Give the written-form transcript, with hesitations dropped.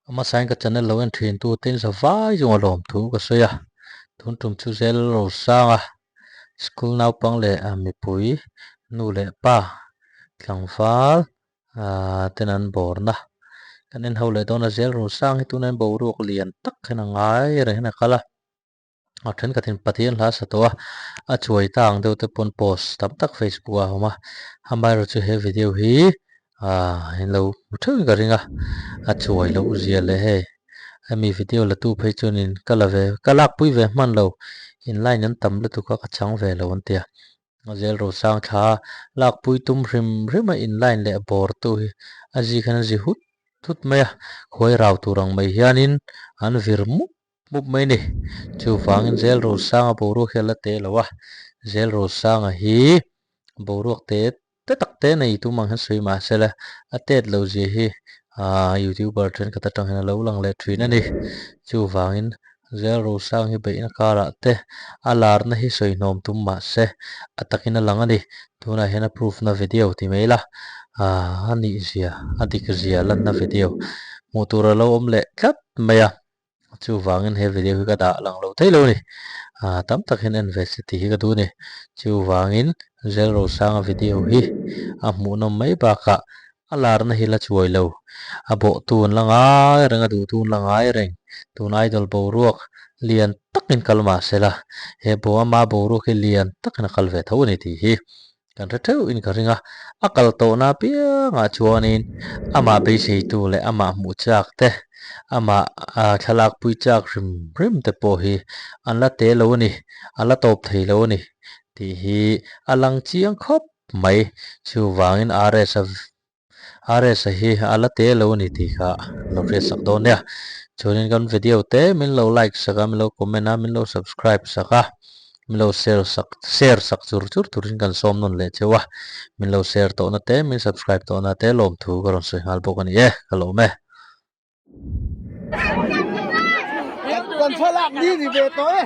Hmasain ka channel lo en thin tu te in za vai chunga lawm thu ka sawi a, tun tum chu zel ro sang a, school naupang leh mipui nu leh pa tlangval ah ten an bawrna kan en ho leh dawn a, zel ro sang hi tunah hian boruak lian tak hian a ngai reng hian a kal a. A thenkhatin Pathian hla sa tawh a, a chuai ta ang deuh te pawn post tam tak Facebook ah a awm a, amaherawh chu he video hi aaa in lo hmu theuhin ka ring a, a chuai loh zia leh hei hemi video la tu phei chuanin ka la ve ka lakpui ve hman lo in line an tam lutuk a ka chang ve lo an ti a, zel rosang thla lakpui tum hrim hrim a in line leh bawr tu hi a zik hian a zi hut hut mai a, khuai rau tur ang mai hianin an vir mup Mup mai ni. Chuvangin Zel Rosanga boruak hi a la te lo a, Zel Rosanga hi boruak te te tak te nei tum ang hian sawi mah se la, a tet lo zia hi aaa youtuber thenkhat atang hian a lo lang leh thin a ni. Chuvangin Zel Rosang hi beihna karah te a larna hi sawi hnawm tum mah se a takin a lang a ni. Tunah hian a proof na video ti mai la, aaa a nih zia a dik zia lanna video hmuh tur a lo awm leh tlat mai a. Chuvangin he video hi ka dah lang lo thei lo a ni. Aaa tam tak hian en ve se tih hi ka duh a ni. Chuvangin Zel Rosanga video hi a hmuhnawm mai bakah a larna hi la chuai lo. A bawhtu an la ngai reng a duhtu an la ngai reng. Tun idol boruak lian takin kal mah se la, he bo ama boruak hi lian takin a kal ve tho a ni tih hi Kan hre theuh in ka ring a, a kal tawhna apiangah chuanin amah beiseitu leh amah hmuh chak te, amah thlalak pui chak hrim hrim te pawh hi an la te lo a ni, an la tawp thei lo a ni tih hi a lang chiang khawp mai. Chuvangin RS-a RS-a hi a la te lo a ni tih kha lo hriat sak dawn nia. Chuanin kan video te min lo like sak a, min lo comment a, min lo subscribe sak a, min lo share sak share sak chur chur turin kan sawm nawn leh cheu a. Min lo share tawhna te, min subscribe tawhna te lawmthu ka rawn sawi nghal bawk a ni e, ka lawm e. Kan thlalak ni ni ve tawh e.